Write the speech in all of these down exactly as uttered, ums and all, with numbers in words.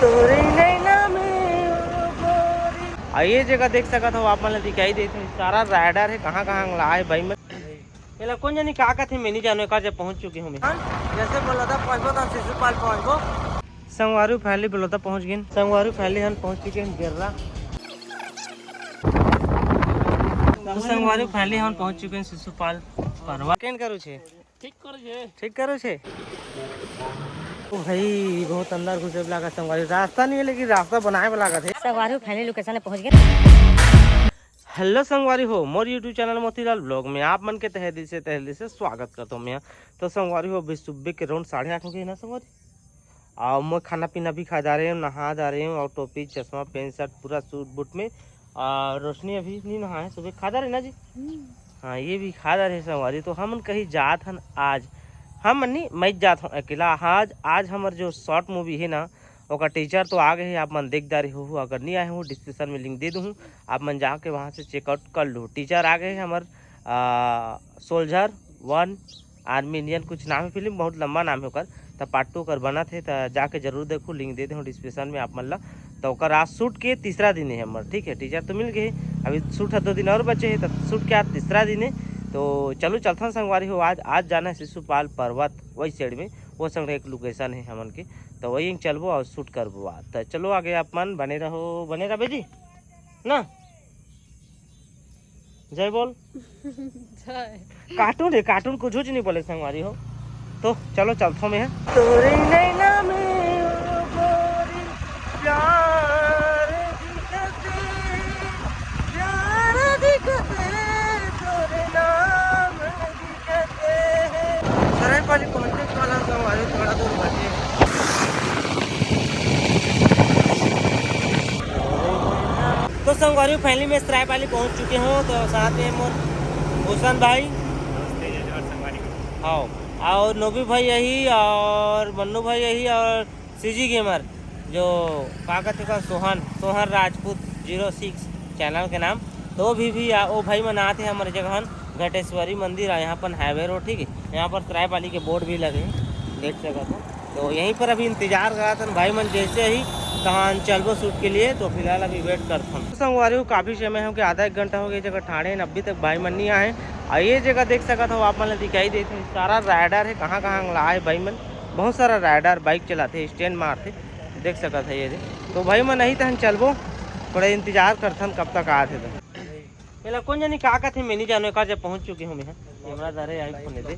तोरे नैना में ओ गोरी। आ ये जगह देख सकत हो आप मन ल दिखाई देत हे, सारा राइडर हे, कहाँ कहाँ अंगला हे भाई मन। एला कोन जनी का कथे, मैं नहीं जानव, एकर जब पहुँच चुके हूँ मैं। हाँ, जैसे बलौदा पहुँचबो तो शिशुपाल पहुँचबो। संगवारी फाइनली बलौदा पहुँच गेन। संगवारी फाइनली हम पहुँच चुके हैं गेर्रा। तो संगवारी फाइनली हम पहुँच चुके हैं शिशुपाल परवा। केन करू छे? ठीक करू छे। ठीक करू छे। ओ भाई, बहुत अंदर घुसे लागत संगवारी, रास्ता नहीं है लेकिन रास्ता बनाए में लागत है। संगवारी फाइनली लोकेशन में पहुँच गए। हेलो संगवारी हो, मोर YouTube चैनल मोतीलाल ब्लॉग में आप मन के तहे दिल से, तहे दिल से स्वागत करता हूँ मैं। तो संगवारी हो, अभी सुबह के राउंड साढ़े आठ हो गए ना संगवारी। और मैं खाना पीना भी खा जा रहे हूँ, नहा जा रहे हूँ और टोपी, चश्मा, पैंट, शर्ट, पूरा सूट बूट में। और रोशनी अभी नहीं नहा है, सुबह खा जा रहे ना जी। हाँ, ये भी खा जा रहे संगवारी। तो हमन कहीं जात हन आज, हम नहीं, मैं जात हूँ अकेला। आज, आज हमर जो शॉर्ट मूवी है ना, ओकर टीजर तो आ गए है, आप मन देख डारे हो। अगर नहीं आए हो, डिस्क्रिप्शन में लिंक दे दूँ, आप मन जाके वहाँ से चेकआउट कर लो। टीजर आ गए है हमर, आ, सोल्जर वन, आर्मी इंडियन कुछ नाम है फिल्म, बहुत लंबा नाम है ओकर। त पार्ट टू ओकर बनत है, त जाके जरूर देखो, लिंक दे देहूँ डिस्क्रिप्शन में आप मन ला। त ओकर आज शूट के तीसरा दिन है हमर, ठीक है। टीजर तो मिल गए, अभी शूट है दो दिन और बचे है, त शूट के आज तीसरा दिन है। तो चलो चलथन संगवारी हो, आज, आज जाना है शिशुपाल पर्वत, वही साइड में, वो संग एक लोकेशन है हमन के, तो वही चलबो और शूट करबो आज। त चलो आगे आप मन बने रहो, बने रहो जी ना। जय बोल। जय। कार्टून रे, कार्टून कुछ नहीं बोले संगवारी हो। तो चलो चलथो मैं। तोरे नैना में ओ गोरी, प्यार दिखते, प्यार दिखते, तोरे नाम दिखते। सरायपाली पहुंचने वाला संगवारी, थोड़ा दूर बचे। तो संगवारी, फाइनली मैं सरायपाली पहुंच चुके हूँ। तो साथ में मोर भूषण भाई, नमस्ते, जय जोहार संगवारी हो। हाँ, और नोबी भाई यही, और मन्नू भाई यही, और सीजी गेमर, जो का कहते का, Sohan, Sohan Rajput zero six channel के नाम। तो भी, भी आ, वो भाई मन आते हैं हमारे जगह घटेश्वरी मंदिर आ, यहाँ पर हाईवे रोड, ठीक है। यहाँ पर सरायपाली के बोर्ड भी लगे हैं, देख सकते हो। तो यहीं पर अभी इंतजार करत हन भाई मन, जैसे ही तहां चलबो शूट के लिए। तो फिलहाल अभी वेट करत हन। तो संगवारी हो, काफी समय हो गया, आधा एक घंटा हो गया जगह ठाणे न, अभी तक भाई मन नहीं आए। और ये जगह देख सकत हो आप मन ल दिखाई देत हे, सारा राइडर है, कहाँ कहाँ अंगला है भाई मन, बहुत सारा राइडर बाइक चलाते, स्टैंड मारते, देख सकत है ये दे। तो भाई मन नहीं तहन चलबो, थोड़ा इंतजार करथन कब तक आत हे तो। एला कोन जनी का कथे, मैं नहीं जानो, एकर जब पहुंच चुके हूँ मैं। कैमरा दारे आई फोन दे।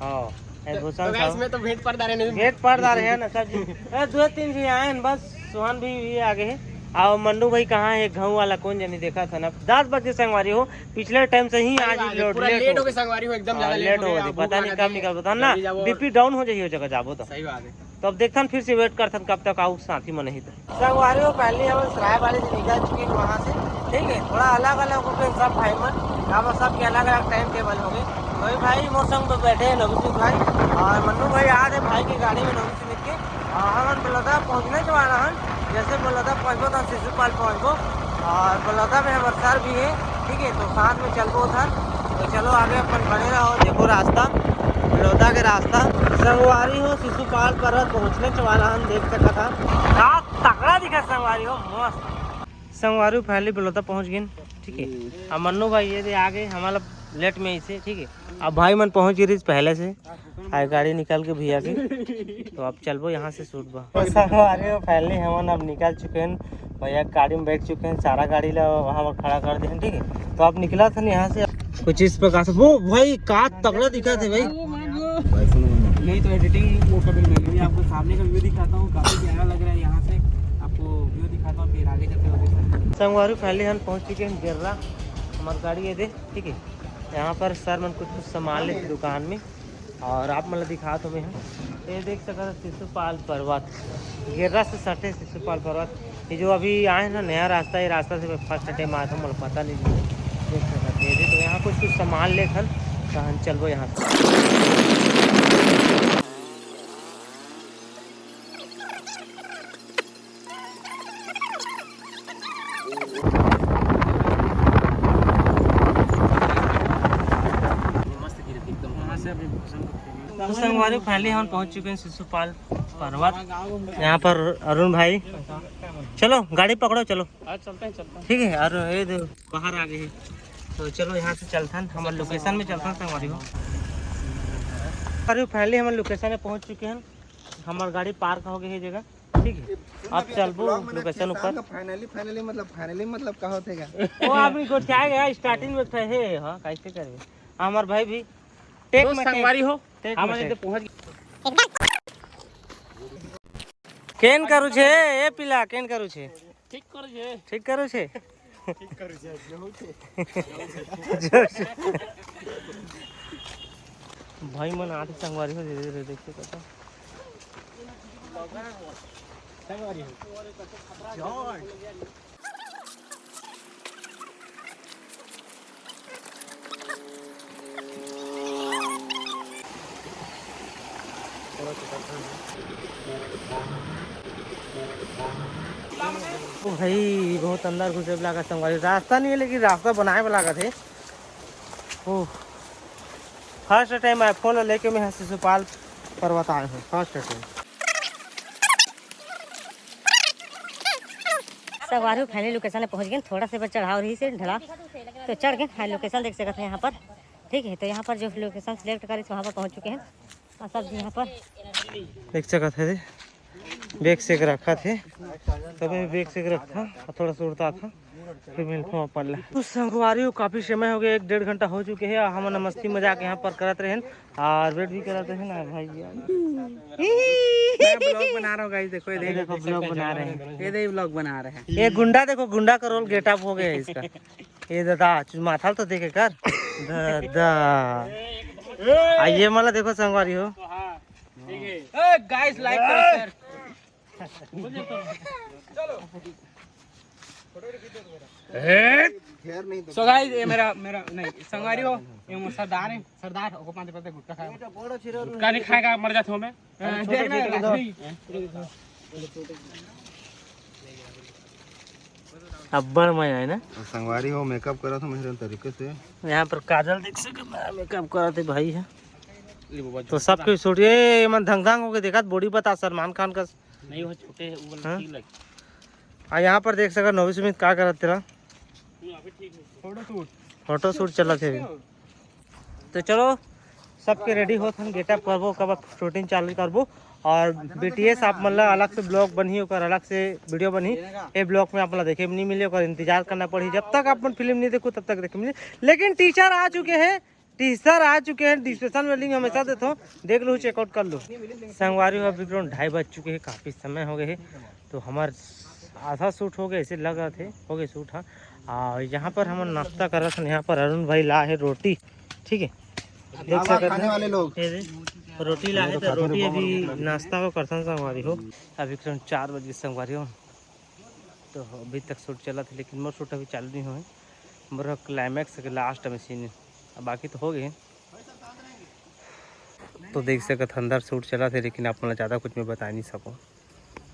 हाँ, ए भूषण तो guys, साहब। मैं तो भेंट पर दारे नहीं। भेंट पर दारे है ना सर जी। ए, दो तीन जी आए हैं बस, सोहन भी, भी आ गए हैं। और मन्नू भाई कहाँ है, गाँव वाला कोन जनी देखा था ना। दस बजे संगवारी हो, पिछले टाइम से ही सही आज बात ही है, लोड पूरा लेट लेट हो हो गए गए। संगवारी हो, एकदम हाँ, ज्यादा लेट लेट हो हो गए, गए, भूख पता नहीं लगा कब है। निकल पता ना, जल्दी जाओ। बीपी डाउन हो जाइए जगह जाबो तो। सही बात है। तो अब देखथन, फिर से वेट करथन कब तक आऊ साथी मन ही तो। संगवारी हो, पहले हम सरायपाली से निकल चुके हैं वहाँ से, ठीक है। थोड़ा अलग अलग हो गए सब भाई मन, यहाँ पर सबके अलग अलग टाइम टेबल हो गए। वही भाई मोर संग पे बैठे हैं नवीन भाई और मन्नू भाई, आ रहे भाई की गाड़ी में नवीन मिल के। और हम बलौदा पहुँचने के वाला हन, जैसे बलौदा पहुँचबो तो शिशुपाल पहुँचबो और बलौदा में हमारे सर भी है, ठीक है। तो साथ में चलबो उधर। तो चलो आगे अपन बने रहो, देखो रास्ता बलौदा के रास्ता। संगवारी हो, शिशुपाल पर्वत पहुँचने के वाला हन, देख सकत हन। का तगड़ा दिखा संगवारी हो, मस्त। संगवारी फाइनली बलौदा पहुँच गए, ठीक है। अब मन्नू भाई ये दे आ गए, हमारा लेट में इसे, ठीक है। अब भाई मन पहुँच गए पहले से, आए गाड़ी निकाल के भैया के। तो अब चलबो यहाँ से शूट बा। तो संगवारी हो, फाइनली हमन अब निकल चुके हैं, भैया गाड़ी में बैठ चुके हैं, सारा गाड़ी ला वहाँ पर खड़ा कर दे हैं, ठीक है। तो अब निकला था यहाँ से कुछ इस प्रकार से। वो भाई का तगड़ा दिखा थे भाई। नहीं तो एडिटिंग वो कभी नहीं, आपको सामने का व्यू दिखाता हूँ, काफी प्यारा लग रहा है। यहाँ से आपको व्यू दिखाता हूँ, फिर आगे चलते हैं। संगवारी फाइनली हम पहुँच चुके हैं गेर्रा, हमारी गाड़ी ये दे, ठीक है। यहाँ पर सर मन कुछ कुछ सामान लेते दुकान में, और आप मन ल दिखात हों मैं ह। ये देख सकत हो शिशुपाल पर्वत, गेर्रा से सटे शिशुपाल पर्वत। ये जो अभी आए हैं ना नया रास्ता, ये रास्ता से मैं फर्स्ट टाइम आया था, मोला पता नहीं रहिस। देख सकत हो ये दे, तो यहाँ कुछ कुछ सामान लेथन, तहन चलबो यहाँ से। तो संगवारी फाइनली हम पहुंच चुके हैं शिशुपाल पर्वत, यहाँ पर अरुण भाई। चलो गाड़ी पकड़ो, चलो। हाँ, चलते हैं, चलते हैं। ठीक है, और ये दे, बाहर आ गए हैं। तो चलो यहाँ से चलथन, हमर लोकेशन में चलथन संगवारी हो। अरे फाइनली हमर लोकेशन में पहुँच चुके हैं। हमर गाड़ी पार्क हो गई है जगह, ठीक है। अब चलबो लोकेशन ऊपर। फाइनली, फाइनली मतलब, फाइनली मतलब का होथे गा? वो आदमी गोठिया गया, स्टार्टिंग में उठे है, हाँ, कैसे करबे? हमर भाई भी टेक तो में टेक। संगवारी हो, टेक हम में टेक। पहुंच गए। केन करू छे ए पिला, केन करू छे? ठीक करू छे। ठीक करू छे। ठीक करू छे। भाई मन आते संगवारी हो, धीरे धीरे देखते करता। ओ भाई, बहुत अंदर घुसे वाला लागत संगवारी। रास्ता नहीं है, लेकिन रास्ता बनाए वाला लागत है। ओ, फर्स्ट टाइम आईफोन लेके मैं यहाँ शिशुपाल पर्वत आए हूँ, फर्स्ट टाइम। संगवारी हो, फाइनली लोकेशन में पहुँच गए। थोड़ा से बस चढ़ाव रही से ढला, तो चढ़ गए। हाँ, लोकेशन देख सकते हैं यहाँ पर, ठीक है। तो यहाँ पर जो लोकेशन सिलेक्ट करी, वहाँ पर पहुँच चुके हैं। और सब यहाँ पर देख सकत है, बैग से रखा थे, तब मैं बैग से रखता और थोड़ा सा उड़ता था, फिर मिलता हूँ अपन ला। तो संगवारी हो, काफ़ी समय हो गया, एक डेढ़ घंटा हो चुके हैं, हम मस्ती मजाक यहाँ पर करत रहे और वेट भी करत रहे ना भाई। मैं ब्लॉग बना रहा हूँ गाइस, देखो ये अरे देखो, देखो, ब्लॉग बना रहे हैं। ये देखो ब्लॉग बना रहे हैं। ये गुंडा देखो, गुंडा का रोल गेटअप हो गया है इसका। ये दादा, चुज माथा तो देखे कर। दादा। आ ये मला देखो संगवारी हो। गाइस लाइक करो, शेयर। सो गाइस, ये मेरा, मेरा नहीं, संगवारी हो, ये मोर सरदार है, सरदार, ओको पाँच रुपये गुटखा खाएगा। गुटखा नहीं खाएगा, मर जाते हो मैं। देखना है, नहीं। अब्बड़ मजा है ना। संगवारी हो, मेकअप करा था मेरे तरीके से। यहाँ पर काजल देख सके, मेकअप करा थे भाई है। तो सब कुछ सूट, ये मन धंग धंग होके देखा, बॉडी बता सलमान खान का। नहीं, वो छोटे हैं, वो वाला हाँ? ठीक लगे। आ यहाँ पर देख सका नवी सुमित का करत तेरा। Photo shoot. फोटो शूट चलत है अभी। तो चलो, सबके रेडी होत हन, गेटअप करबो, ओकर बाद शूटिंग चालू करबो। और बीटीएस आप मन ला अलग से ब्लॉग बनही, ओकर अलग से वीडियो बनही। ए ब्लॉग में आप मन ला देखे में नहीं मिले, ओकर इंतजार करना पड़ही। जब तक आप मन फिल्म नहीं देखो, तब तक देखे मिले। लेकिन टीजर आ चुके हैं, टीजर आ चुके हैं, डिस्क्रिप्शन में लिंक हमेशा देता हूँ, देख लो, चेकआउट कर लो। संगवारी हो, अभी ग्राउंड ढाई बज चुके हैं, काफ़ी समय हो गए है, तो हमार आधा शूट हो गए, ऐसे लग रहा थे, हो गए शूट। हाँ, और यहाँ पर हम नाश्ता कर रहे थे, यहाँ पर अरुण भाई ला है रोटी, ठीक है, देख सकते हैं। खाने वाले लोग। ये दे, रोटी ला है, तो रोटी अभी नाश्ता को करथन संगवारी हो। अभी करीब चार बजे संगवारी हो, तो अभी तक शूट चला था, लेकिन मोर शूट अभी चालू नहीं हुआ है। मोर क्लाइमैक्स के लास्ट में सीन है, अब बाकी तो हो गए। तो देख सकत अंदर शूट चला थे, लेकिन आप मन ला ज़्यादा कुछ मैं बता नहीं सकूँ,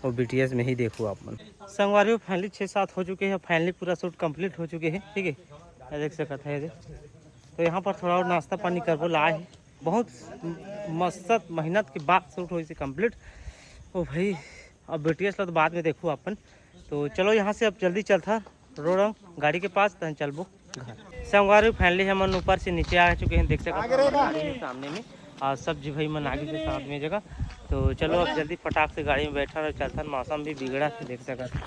वो बीटीएस में ही देखो आप मन। संगवारी हो, फाइनली छः सात हो चुके हैं, फाइनली पूरा शूट कंप्लीट हो चुके हैं, ठीक है, ये देख सकत है ये। तो यहाँ पर थोड़ा और नाश्ता पानी करबो, ला है बहुत मस्त मेहनत के बाद शूट होइसे कंप्लीट। ओ भाई, अब बीटीएस ला तो बाद में देखू अपन। तो चलो यहाँ से अब जल्दी चलथा रोड गाड़ी के पास, तहन चलबो घर। संगवारी, फाइनली हमन ऊपर से नीचे आ चुके हैं, देख सकत हो गाड़ी है सामने में, और सब जी भाई मन आगे के साथ में जगह। तो चलो अब जल्दी फटाक से गाड़ी में बैठा और चलथन, मौसम भी बिगड़ा है, देख सकत हो।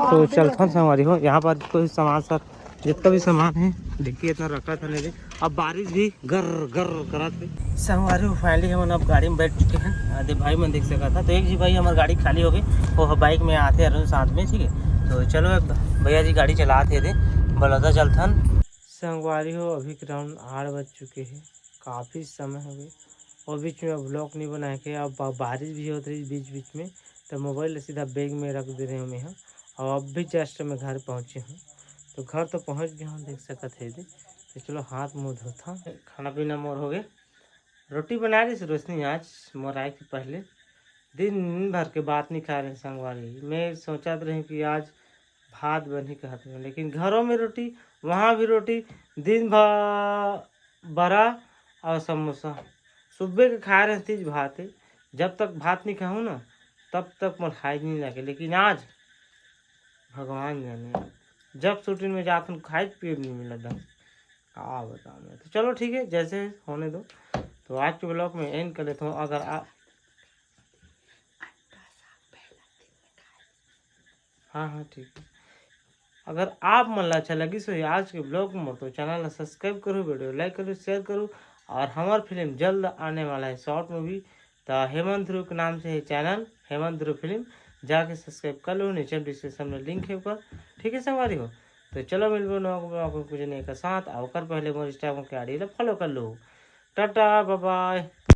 तो चलथन संगवारी हो, यहाँ पर कोई सामान सब, जितना भी सामान है, देखिए इतना रखा था नहीं। अब बारिश भी गर गर करत है। संगवारी हो, फाइनली हमन अब गाड़ी में बैठ चुके हैं। आधे भाई मन देख सका था, तो एक जी भाई हमार गाड़ी खाली हो गई, वो बाइक में आते अरुण साथ में, ठीक है। तो चलो अब भैया जी गाड़ी चलाते थे, बलौदा चलथन। संगवारी हो, अभी ग्राउंड आठ बज चुके हैं, काफ़ी समय हो गए। और बीच में ब्लॉग नहीं बनाए के, अब बा-, बारिश भी होत रही बीच बीच में, तो मोबाइल सीधा बैग में रख दे रहे हूँ मैं यहाँ। और अब भी जस्ट मैं घर पहुँचे हूँ, तो घर तो पहुँच गया हूँ, देख सकत है दे। तो चलो हाथ मुँह धोथा। खाना पीना मोर हो गए, रोटी बना रही रोशनी आज मोर आए के पहले। दिन भर के बात नहीं खा रहे संगवारी, मैं सोचत रही कि आज भात बनही कहत रहे, लेकिन घरों में रोटी, वहाँ भी रोटी, दिन भर बरा और समोसा। सुबह के खाए रहे तीज भात है, जब तक भात नहीं खाऊँ ना, तब तक मोर खाए नहीं लगे। लेकिन आज भगवान जाने, जब शूटिंग में जात हूँ, खाए पिए नहीं मिला दम। का बताऊँ मैं। तो चलो ठीक है, जैसे होने दो। तो आज के ब्लॉग में एंड कर लेता हूँ। अगर आप, हाँ हाँ ठीक है, अगर आप मन ला अच्छा लगिस होही आज के ब्लॉग में, तो चैनल ला सब्सक्राइब करो, वीडियो लाइक करो, शेयर करो। और हमार फिल्म जल्द आने वाला है, शॉर्ट मूवी। तो हेमंत ध्रुव के नाम से है चैनल, हेमंत ध्रुव फिल्म, जाके सब्सक्राइब कर लो। नीचे डिस्क्रिप्शन में लिंक है ओकर, ठीक है संगवारी हो। तो चलो मिलबो नवा ब्लॉग में कुछ नए के साथ। और ओकर पहले मोर इंस्टाग्राम के आईडी ला फॉलो कर लो। टाटा बाय बाय।